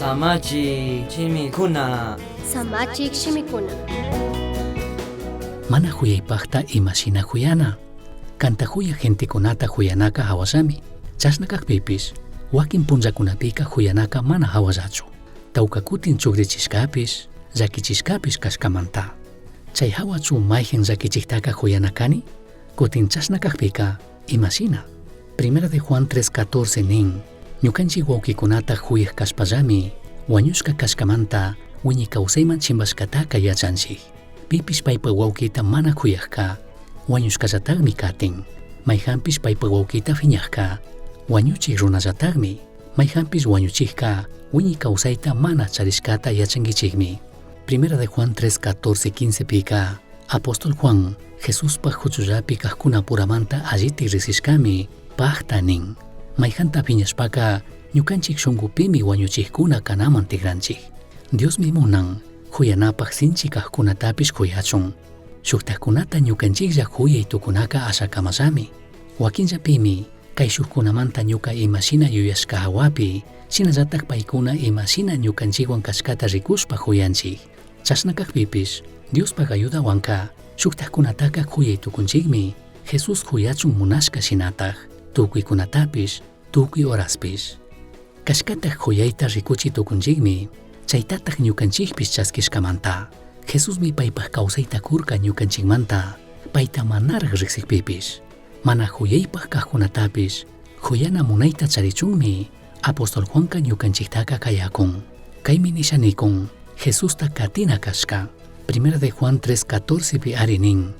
Samachik shimikuna. Samachik shimikuna. Mana juyaipajta ima shina juyana. Canta juyaj gentecunata juyanaka jahuallami. Chashna cajpipish, huaquin punllacunapica juyanaka mana jahuallachu. Tauca cutin chugrichishcapish, llaquichishcapish cashcamanta. Chai jahuachu maijan llaquichijtaca juyana cani? Cutin chashna cajpica, ima shina? Primera de Juan 3:14 nin, ñucanchij huauquicunata juyaj cashpallami, huañushca cashcamanta huiñai causaiman chimbashcataca yachanchij. Pipish paipaj huauquita mana juyajca, huañushcallatajmi catin. Maijanpish paipaj huauquita fiñajca, huañuchij runallatajmi. Maijanpish huañuchijca, huiñai causaita mana charishcata yachanguichijmi. Primera de Juan 3:14, 15 pica, apóstol Juan, Jesuspaj juchullapi cajcunapuramanta alliti rijsishcami, pajta nin. Maijanta fiñashpaca, ñucanchij shungupimi huañuchijcuna canaman tigranchij. Diosmi munan, juyanapaj sinchi cajcunatapish juyachun. Shujtajcunata ñucanchijlla juyai tucunaca ashacamallami. Huaquinllapimi, caishujcunamanta ñuca ima shina yuyashca jahuapi, shinallataj paicuna ima shina ñucanchijhuan cashcata ricushpa juyanchij. Chashna cajpipish, Diospaj ayudahuanca, shujtajcunataca juyai tucunchijmi, Jesús juyachun munashca shinataj, tucuicunatapish, tucui horaspish. Cashcataj juyaita ricuchi tucunchijmi, chaitataj ñucanchijpish chasquishcamanta. Jesusmi paipaj causaita curca ñucanchijmanta, paita manaraj rijsijpipish. Mana juyaipaj cajcunatapish, juyana munaita charichunmi, apóstol Juanca ñucanchijtaca cayacun. Caimi nisha nicun, Jesusta catina cashca. Primera de Juan 3:14 pi ari nin,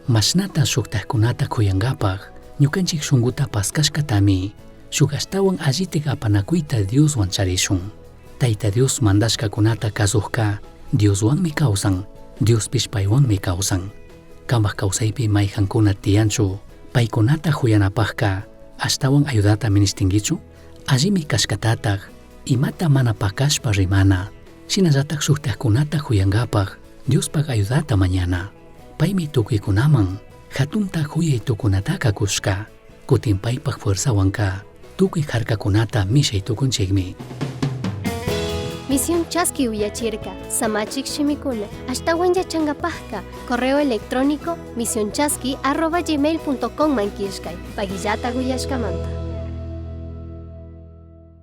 mashnata shujtajcunata juyangapaj, ñucanchij shunguta pascashcatami, shuj ashtahuan allitik apanacuita Dioshuan charishun. Taita Dios mandashcacunata cazujca, Dioshuanmi causan, Diospish paihuanmi causan. Cambaj causaipi maijancuna tiyanchu, paicunata juyanapajca, ashtahuan ayudata minishtinguichu? Allimi cashcatataj, imata mana pacashpa rimana, shinallataj shujtajcunata juyangapaj, Diospaj ayudata mañana. Paimi tucuicunaman, jatunta juyai tucunataca cushca, cutin paipaj fuerzahuanca, tucui jarcacunata mishai tucunchijmi. Misión Chaski uyachirka, Samachik shimikuna, ashtawan yachangapajka, correo electrónico misionchaski@gmail.com man killkay, pagillata uyashkamanta.